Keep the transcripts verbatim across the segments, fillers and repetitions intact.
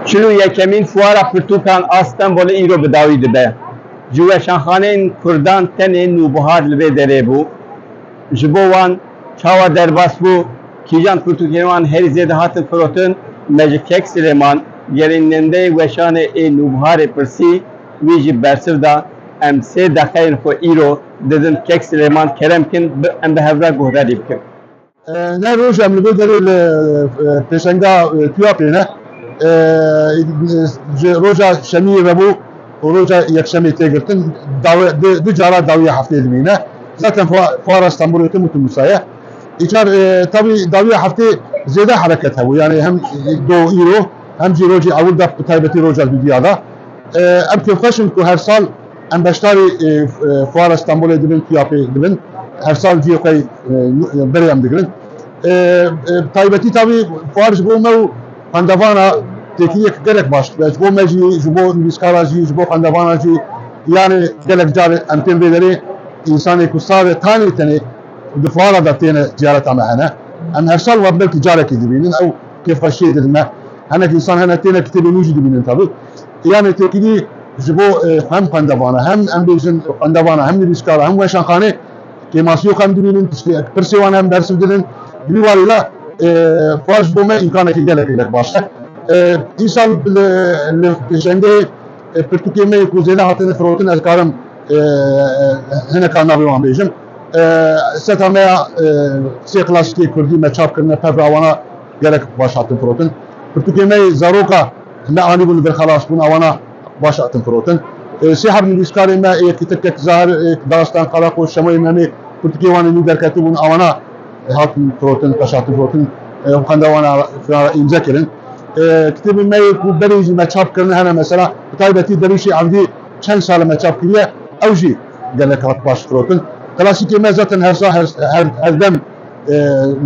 Çil û yekemîn Fuara Pirtûkan a Stenbolê îro bi dawî dibe. Ji weşanxaneyên Kurdan tenê Nûbihar li vê derê bû. Ji bo wan çawa derbas bû, kîjan pirtûkên wan herî zêde hatin firotin, me ji Kek Silêman, gerînendeyê weşanê ê Nûbiharê pirsî, wî jî bersiv da. Em sê deqeyên xwe îro didin Kek Silêman, kerem kin bi, em bi hev re guhdarî bikin. E, ne roj em li vê derê li, e, pêşenga, e, Tuyapê ne. E, ji roja şemiyê vebû û roja yekşemê tê girtin, dawe-, du, du cara dawiya heftê dimîne. Zaten fua-, fuara Stenbolê tim û tim wisa ye. Îcar, e, tabî dawiya heftê zêde hereket hebû. Yani hem do îro hem jî rojê ewil de bi taybetî roja dudiya de. E, em kêfxweş in ku her sal em beşdarî, e, e, fuara Stenbolê dibin, Tuyapê dibin. Her sal cihê xwe, e, berê em digirin. E, e, taybetî tabî fuar ji bo me û xwendevana têkiliyek gelek baş dibe. Ji bo me jî, ji bo nivîskara jî, ji bo xwendevana jî, yani gelek car em tên vê derê, însanê ku sal e tanê tenê di fuara de têne ziyareta me hene. Em her sal wan belkî carekê dibînin, ew kêfxweşiyê didin me. Hinek însan hene têne kitêbê nû jî dibînin tabî. Yani têkilî ji bo, e, hem xwendevana, hem em bêjin xwendevana, hem nivîskara, hem weşanxanê kêmasiyê xwe em dibînin, tiştê pirsê wan em bersiv didin. Di vî warî de, e, fuar ji bo me îmkanekî gelek gelek baş e. E, îsal li, li pêşengê, e, pirtûkê me yê ku zêde hatine firotin, ez karim, e, hineka navê wan bêjim. E, seta me ya, e, sê klasîkê kurdî me çap kirine, pevra wana gelek baş hatin firotin. Pirtûkê me yê zaroka me anîbûn li vir xelas bûn, awana baş hatin firotin. E, sê heb nivîskarê me, êk Tirkek Zahir, êk Daristan Karakoç, Şemoyê Memê, pirtûkê wan ê nû derketibûn, awana hatin firotin, pêş hatin firotin, e, xwenda wana filan îmze kirin. E, kitêbê me yê ku berê jî me çap kirine hene, mesela, bi taybetî Derwîşê Evdî çend sal e me çap kiriye, ew jî gelek hat baş firotin. Klasîkê me zaten her sa-, her, her, her dem, e,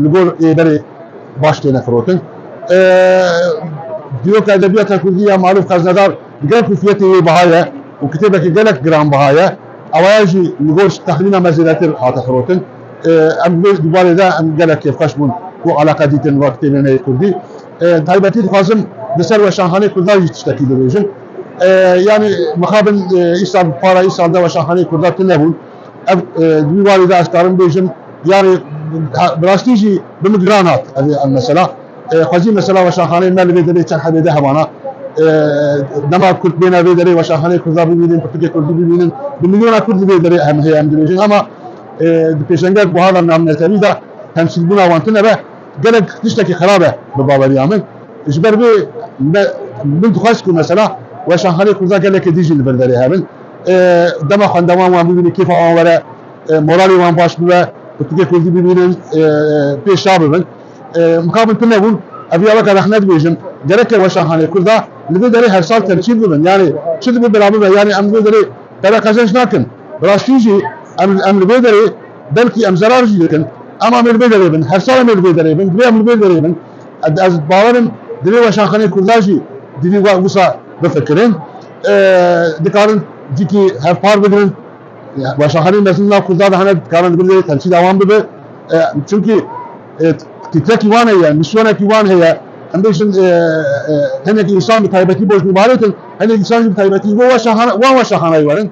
li gor ê berê baş têne firotin. E, dîroka edebiyata kurdî ya Malûf Xeznedar, diger ku fiyetê wê biha ye û kitêbekî gelek giranbiha ye, ewaya jî li gor texmîna me zêdetir hate firotin. E, em li vê, di barê de em gelek kêfxweş bûn ku eleqe dîtin va kitêbê me yê kurdî. E, taybetî dixwazim li ser weşanxanê kurda jî tiştekî bibêjim. E, yani mixabin, e, îsal, para îsal de weşanxanê kurda tune bûn. Ev, e, di wî warî de ez karim bêjim, yani, ha, bi rastî jî bi min giran hat ev, ev mesela. E, xwezî mesela weşanxaneyê me li vê derê çend hebê de hebana. E, dema Kurd bêne vê derê weşanxaneyê Kurda bibînin, pirtûkê Kurdî bibînin, bi milyona Kurd li vê derê em heye em dibêjin. Ama, e, di pêşengek buha de navnetewî de temsîlbûna wan tune be, gelek tiştekî xirab e bi baweriya min. Ji ber vê me, min dixwest ku mesela weşanxaneyê Kurda gelekê dî jî li vir derê hebin. E, dema xwendevan wan bibînin, kêfa wan were, e, moralê wan baş bibe, pirtûkê Kurdî bibînin, e, pêşa bibin. E, mixabin tune bûn, ev ya weke rehne dibêjim. Gereke weşanxaneyê Kurda li vê derê her sal temsîl bibin. Yani çi dibe bira bibe. Yani em li vê derê pere qezenc nakin. Bi rastî jî em, em li vê derê belkî em zerar jî dikin. Ama em ê li vê derê bin. Her sal em ê li vê derê bin. Divê em li vê derê bin. Ez, ez bawer im divê weşanxaneyê Kurda jî divî we wisa bifikirin. E, dikarin cîkî hevpar bigirin. Ya, weşanxaneyên mezin nav Kurda de hene, dikarin li vê derê temsîla wan bibe. E, çimkî, e, titrekî wan heye, misyonekî wan heye. Em bêjin, e, e, hinek însan bi taybetî bo ji nûbarê tin, hinek însan jî bi taybetî ji bo weşanxane, wan weşanxaneyê werin.